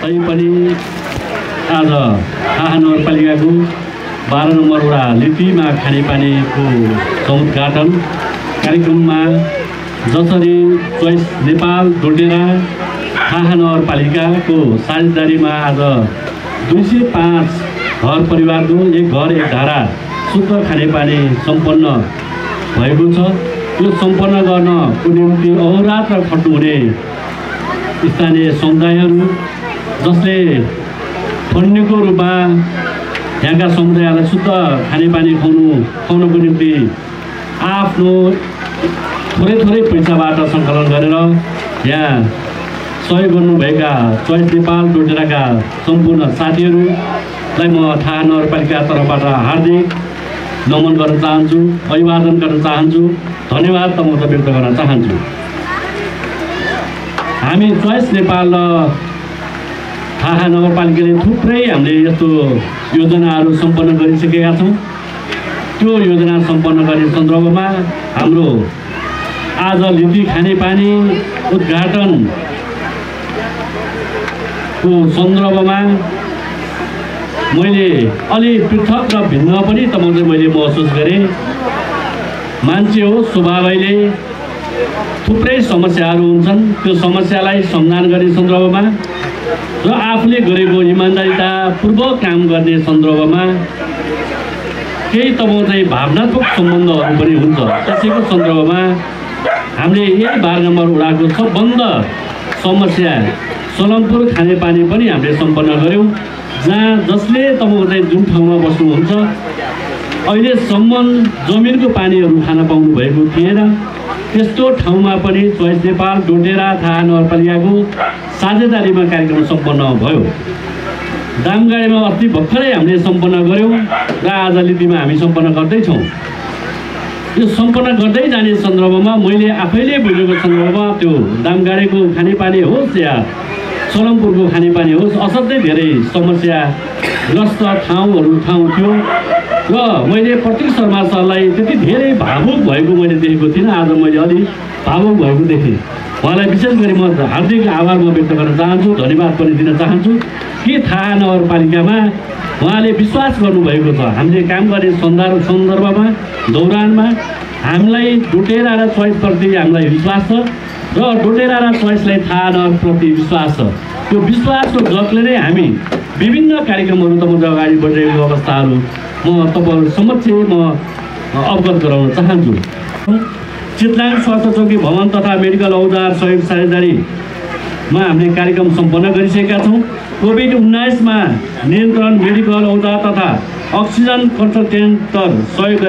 तैपनि आज थाहा नगरपालिकाको 12 नम्बर वडा लिपिमा खानेपानीको समुद्घाटन कार्यक्रममा जसरी चोइस नेपाल डोटेरा थाहा नगरपालिकाको साझेदारीमा आज 205 घर परिवारको एक घर एक धारा शुद्ध खानेपानी सम्पन्न भएको छ। यो सम्पन्न गर्नको निम्ति अहोरात्र खट्नुहुने स्थानीय समुदायहरू जसले फन्डको रूपमा यहाँका समुदायलाई शुद्ध खानेपानी खुवाउनको निम्ति आफ्नो थोरै पैसाबाट सङ्कलन गरेर यहाँ सहयोग गर्नुभएका चोइस नेपाल डोटेराका सम्पूर्ण साथीहरूलाई म थाहा नगरपालिका तर्फबाट हार्दिक नमन गर्न चाहन्छु, अभिवादन गर्न चाहन्छु, धन्यवाद तमोचा व्यक्त गर्न चाहन्छु। हामी चोइस नेपाल र थाहा नगरपालिकाले थुप्रै हामीले यस्तो योजनाहरू सम्पन्न गरिसकेका छौँ। त्यो योजना सम्पन्न गर्ने सन्दर्भमा हाम्रो आज लिपि खानेपानी उद्घाटनको सन्दर्भमा मैले अलि पृथक र भिन्न पनि तपाईँ मैले महसुस गरेँ। मान्छे हो, स्वभावैले थुप्रै समस्याहरू हुन्छन्। त्यो समस्यालाई समाधान गर्ने सन्दर्भमा र आफूले गरेको इमान्दारितापूर्वक काम गर्ने सन्दर्भमा केही तपाईँ भावनात्मक सम्बन्धहरू पनि हुन्छ। त्यसैको सन्दर्भमा हामीले यही 12 नम्बर वडाको सबभन्दा समस्या सलमपुर खानेपानी पनि हामीले सम्पन्न गऱ्यौँ, जहाँ जसले तपाईँ जुन ठाउँमा बस्नुहुन्छ अहिलेसम्म जमिनको पानीहरू खान पाउनु भएको थिएन। त्यस्तो ठाउँमा पनि चोइस नेपाल डोटेरा थाहा नगरपालिकाको साझेदारीमा कार्यक्रम सम्पन्न भयो। दामगाडीमा अस्ति भर्खरै हामीले सम्पन्न गऱ्यौँ र आज लिपिमा हामी सम्पन्न गर्दैछौँ। यो सम्पन्न गर्दै जाने सन्दर्भमा मैले आफैले बुझेको सन्दर्भमा त्यो दामगाडीको खानेपानी होस् या सलमपुरको खानेपानी होस्, असाध्यै धेरै समस्याग्रस्त ठाउँ थियो र मैले प्रतीक शर्मा सरलाई त्यति धेरै भावुक भएको मैले देखेको थिइनँ। आज मैले अलि भावुक भएको देखेँ। उहाँलाई विशेष गरी म हार्दिक आभार व्यक्त गर्न चाहन्छु, धन्यवाद पनि दिन चाहन्छु कि थाहा नगरपालिकामा उहाँले विश्वास गर्नुभएको छ। हामीले काम गर्ने सन्दर्भमा दौरानमा हामीलाई डोटेरा र चोइसप्रति हामीलाई विश्वास छ र डोटेरा र चोइसलाई थाहा नगरप्रति विश्वास छ। त्यो विश्वासको जगले नै हामी विभिन्न कार्यक्रमहरू तपाईँ अगाडि बढिरहेको अवस्थाहरू म तपाईँहरू समक्ष अवगत गराउन चाहन्छु। चितलाङ स्वास्थ्य चौकी भवन तथा मेडिकल औजार सहयोग साझेदारीमा हामीले कार्यक्रम सम्पन्न गरिसकेका छौँ। कोभिड-19मा नियन्त्रण मेडिकल औजार तथा अक्सिजन कन्सन्ट्रेटर सहयोग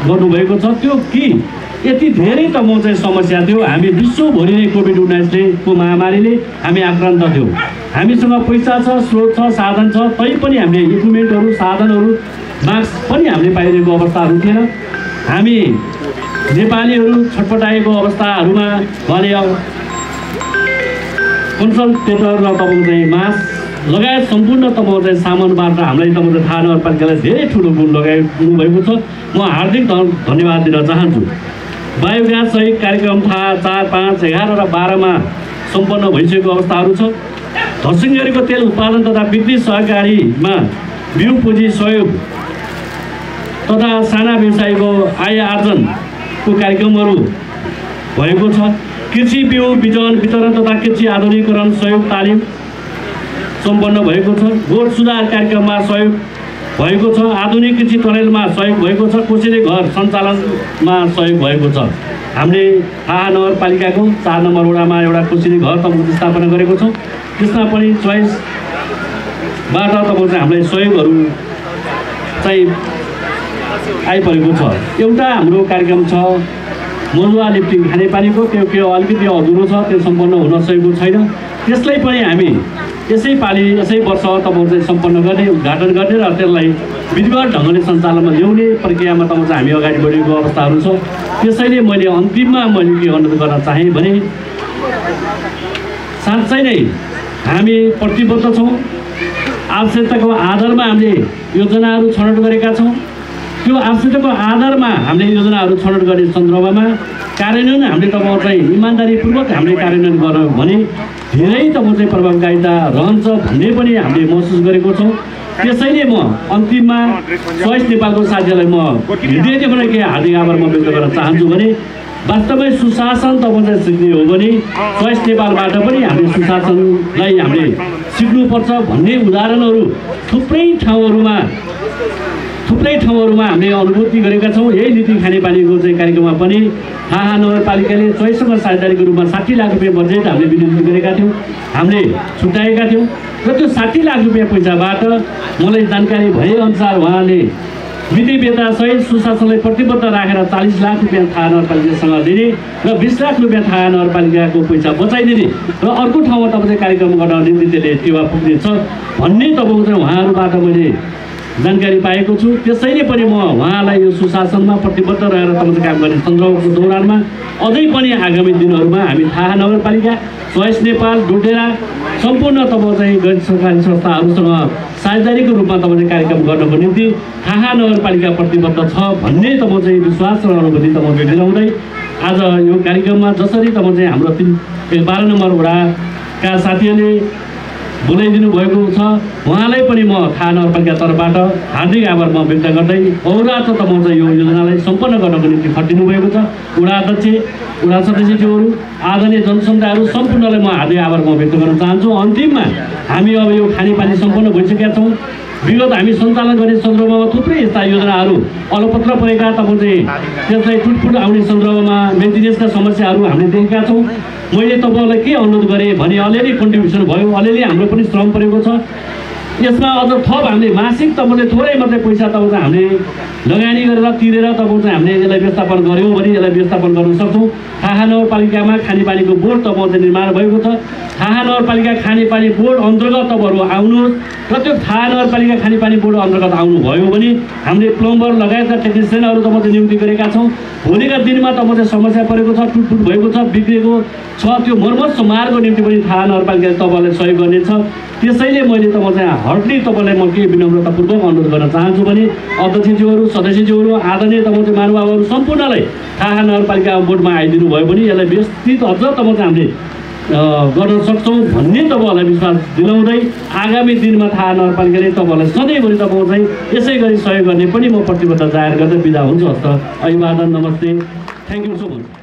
गर्नुभएको छ। त्यो कि यति धेरै त म चाहिँ समस्या थियो। हामी विश्वभरि नै कोभिड-19को महामारीले हामी आक्रान्त थियौँ। हामीसँग पैसा छ, स्रोत छ, साधन छ, तैपनि हामीले इक्विपमेन्टहरू, साधनहरू, मास्क पनि हामीले पाइरहेको अवस्थाहरू थिएन। हामी नेपालीहरू छटपटाएको अवस्थाहरूमा उहाँले कन्सन्ट्रेटर र तपाईँको चाहिँ मास्क लगायत सम्पूर्ण तपाईँ चाहिँ सामानबाट हामीलाई तपाईँ थाहा नगरपालिकालाई धेरै ठुलो गुण लगाइदिनु भएको छ। म हार्दिक धन्यवाद दिन चाहन्छु। बायोग्यास सहित कार्यक्रम थाहा 4, 5, 11 र 12मा सम्पन्न भइसकेको अवस्थाहरू छ। धर्सिङगढीको तेल उत्पादन तथा बिक्री सहकारीमा बिउ पुँजी सहयोग तथा साना व्यवसायीको आय आर्जनको कार्यक्रमहरू भएको छ। कृषि बिउ बिजन वितरण तथा कृषि आधुनिकीकरण सहयोग तालिम सम्पन्न भएको छ। गोठ सुधार कार्यक्रममा सहयोग भएको छ। आधुनिक कृषि टनेलमा सहयोग भएको छ। कोसेली घर सञ्चालनमा सहयोग भएको छ। हामीले थाहा नगरपालिकाको 4 नम्बर वडामा एउटा कोसेली घर स्थापना गरेको छौँ। त्यसमा पनि चोइसबाट तपाईँ चाहिँ हामीलाई सहयोगहरू चाहिँ आइपरेको छ। एउटा हाम्रो कार्यक्रम छ मजुवा लिफ्टिङ खानेपानीको, त्यो अलिकति अधुरो छ, त्यो सम्पन्न हुन सकेको छैन। त्यसलाई पनि हामी यसै पालि यसै वर्ष तपाईँ चाहिँ सम्पन्न गर्ने, उद्घाटन गर्ने र त्यसलाई विधिवत ढङ्गले सञ्चालनमा ल्याउने प्रक्रियामा तपाईँ चाहिँ हामी अगाडि बढेको अवस्थाहरू छ। त्यसैले मैले अन्तिममा मैले के अनुरोध गर्न चाहेँ भने साँच्चै नै हामी प्रतिबद्ध छौँ। आवश्यकताको आधारमा हामीले योजनाहरू छनौट गरेका छौँ। त्यो आवश्यकताको आधारमा हामीले योजनाहरू छनौट गर्ने सन्दर्भमा कार्यान्वयन हामीले तपाईँ चाहिँ इमान्दारीपूर्वक हामीले कार्यान्वयन गर्यौँ भने धेरै तपाईँ चाहिँ प्रभावकारिता रहन्छ भन्ने पनि हामीले महसुस गरेको छौँ। त्यसैले म अन्तिममा चोइस नेपालको साथीहरूलाई म हृदयदेखि केही हार्दिक आभार म व्यक्त गर्न चाहन्छु भने वास्तवमै सुशासन तपाईँ चाहिँ सिक्ने हो भने चोइस नेपालबाट पनि हामीले सुशासनलाई हामीले सिक्नुपर्छ भन्ने उदाहरणहरू थुप्रै ठाउँहरूमा हामीले अनुभूति गरेका छौँ। यही नीति खानेपानीको चाहिँ कार्यक्रममा पनि थाहा नगरपालिकाले चोइससँग साझेदारीको रूपमा 60 लाख रुपियाँ बजेट हामीले विनियोजन गरेका थियौँ, हामीले छुट्याएका थियौँ र त्यो 60 लाख रुपियाँ पैसाबाट मलाई जानकारी भएअनुसार उहाँले मिति बेतासहित सुशासनलाई प्रतिबद्ध राखेर 40 लाख रुपियाँ थाहा नगरपालिकासँग दिने र 20 लाख रुपियाँ थाहा नगरपालिकाको पैसा बचाइदिने र अर्को ठाउँमा तपाईँ कार्यक्रम गर्न निम्ति त्यसले टेवा पुग्नेछ भन्ने तपाईँको चाहिँ उहाँहरूबाट मैले जानकारी पाएको छु। त्यसैले पनि म उहाँलाई यो सुशासनमा प्रतिबद्ध रहेर तपाईँ काम गर्ने सन्दर्भको दौरानमा अझै पनि आगामी दिनहरूमा हामी थाहा नगरपालिका, चोइस नेपाल, डोटेरा सम्पूर्ण तपाईँ चाहिँ गैर सरकारी संस्थाहरूसँग साझेदारीको रूपमा तपाईँ कार्यक्रम गर्नको निम्ति थाहा नगरपालिका प्रतिबद्ध छ भन्ने तपाईँ चाहिँ विश्वास र अनुभूति तपाईँ दिलाउँदै आज यो कार्यक्रममा जसरी तपाईँ चाहिँ हाम्रो 12 नम्बर वडाका साथीहरूले बोलाइदिनु भएको छ उहाँलाई पनि म थाहा नगरपालिका तर्फबाट हार्दिक आभार म व्यक्त गर्दै अहोरात्र तपाईँ चाहिँ यो योजनालाई सम्पन्न गर्नको निम्ति खटिनु भएको छ। वडा अध्यक्ष, वडा सदस्यज्यूहरू, आदरणीय जनसमुदायहरू सम्पूर्णलाई म हार्दिक आभार म व्यक्त गर्न चाहन्छु। अन्तिममा हामी अब यो खानेपानी सम्पन्न भइसकेका छौँ। विगत हामी सञ्चालन गर्ने सन्दर्भमा थुप्रै यस्ता योजनाहरू अलपत्र परेका तपाईँ चाहिँ त्यसलाई टुटफुट आउने सन्दर्भमा मेन्टेनेन्सका समस्याहरू हामीले देखेका छौँ। मैले तपाईँलाई के अनुरोध गरेँ भने अलिअलि कन्ट्रिब्युसन भयो, अलिअलि हाम्रो पनि श्रम परेको छ। यसमा अझ थप हामीले मासिक तपाईँले थोरै मात्रै पैसा तपाईँ चाहिँ हामीले लगानी गरेर तिरेर तपाईँ चाहिँ हामीले यसलाई व्यवस्थापन गऱ्यौँ भने यसलाई व्यवस्थापन गर्न सक्छौँ। थाहा नगरपालिकामा खानेपानीको बोर्ड तपाईँ चाहिँ निर्माण भएको छ। थाहा नगरपालिका खानेपानी बोर्ड अन्तर्गत तपाईँहरू आउनुहोस् र त्यो थाहा नगरपालिका खानेपानी बोर्ड अन्तर्गत आउनुभयो भने हामीले प्लम्बर लगायतका टेक्निसियनहरू तपाईँ चाहिँ नियुक्ति गरेका छौँ। भोलिका दिनमा तपाईँ चाहिँ समस्या परेको छ, टुटफुट भएको छ, बिग्रेको छ, त्यो मर्मत समारको निम्ति पनि थाहा नगरपालिकाले तपाईँलाई सहयोग गर्नेछ। त्यसैले मैले तपाईँ चाहिँ हर्टली तपाईँलाई म के विनम्रतापूर्वक अनुरोध गर्न चाहन्छु भने अध्यक्षज्यूहरू, सदस्यज्यूहरू, आदरणीय तपाईँ चाहिँ महानुभावहरू सम्पूर्णलाई थाहा नगरपालिका बोर्डमा आइदिनु भयो भने यसलाई व्यवस्थित अझ तपाईँ चाहिँ हामीले गर्न सक्छौँ भन्ने तपाईँहरूलाई विश्वास दिलाउँदै आगामी दिनमा थाहा नगरपालिकाले तपाईँहरूलाई सधैँभरि तपाईँ चाहिँ यसै गरी सहयोग गर्ने पनि म प्रतिबद्धता जाहेर गर्दै बिदा हुन्छु। हस्त, अभिवादन, नमस्ते, थ्याङ्क यू सो मच।